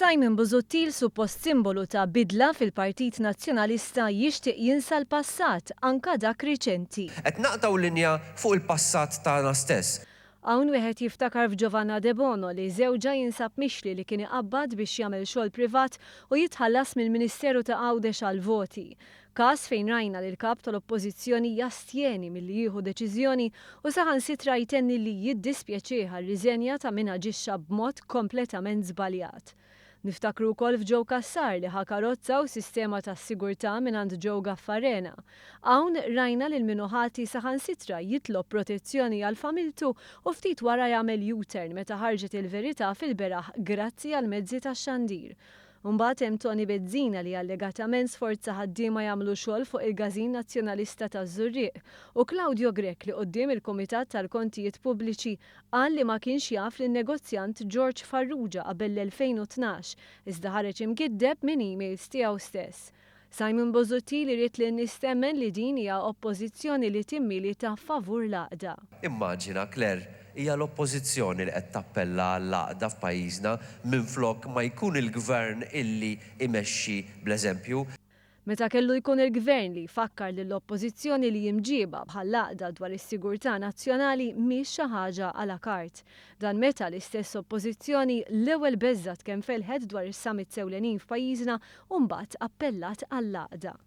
Simon Busuttil, suppost simbolu ta' bidla fil-Partit Nazzjonalista, jixtieq jinsa l-passat, anka dak riċenti. Qed naqtgħu linja fuq il-passat tagħna stess. Hawn wieħed jiftakar f'Giovanna Debono li żewġha jinsab mixli li kien iqabbad biex jagħmel xogħol privat u jitħallas mill-Ministeru ta' Għawdex għall-voti. Każ fejn rajna lill-Kap tal-Oppożizzjoni jastjeni milli jieħu deċiżjoni u saħansitra jtenni li jiddispjaċih għar-riżenja ta' min aġixxa b'mod kompletament żbaljat. Niftakru wkoll f'Joe Cassar li ħa karozza u sistema ta' sigurtà mingħand Joe Gaffarena. Hawn rajna lil min hu ħati saħansitra jitlob protezzjoni għal familtu u ftit wara jagħmel U-turn meta ħarġet il-verità fil-beraħ grazzi għall-mezzi tax-xandir. Imbagħad hemm Toni Bezzina li allegatament sforza ħaddiema jagħmlu xogħol fuq il-Każin Nazzjonalista taż-Żurrieq u Claudio Grech li quddiem il-Kumitat tal-Kontijiet Pubbliċi qal li ma kienx jaf lin-negozjant George Farrugia qabel l-2012 iżda ħareġ imgiddeb minn emails tiegħu stess. Simon Busuttil irid lin-nies temmen li din hija Oppożizzjoni li timmilita favur l-għaqda. Immaġina, Claire, hija l-Oppożizzjoni li qed tappella għall-għaqda f'pajjiżna minflok ma jkun il-Gvern illi imexxi bl-eżempju. Meta kellu jkun il-Gvern li jfakkar lill-Oppożizzjoni li imġieba bħall-għaqda dwar is-sigurtà nazzjonali mhix xi ħaġa à la carte. Dan meta l-istess Oppożizzjoni l-ewwel beżgħet kemm felħet dwar is-summits ewlenin f'pajjiżna u mbagħad appellat għall-għaqda.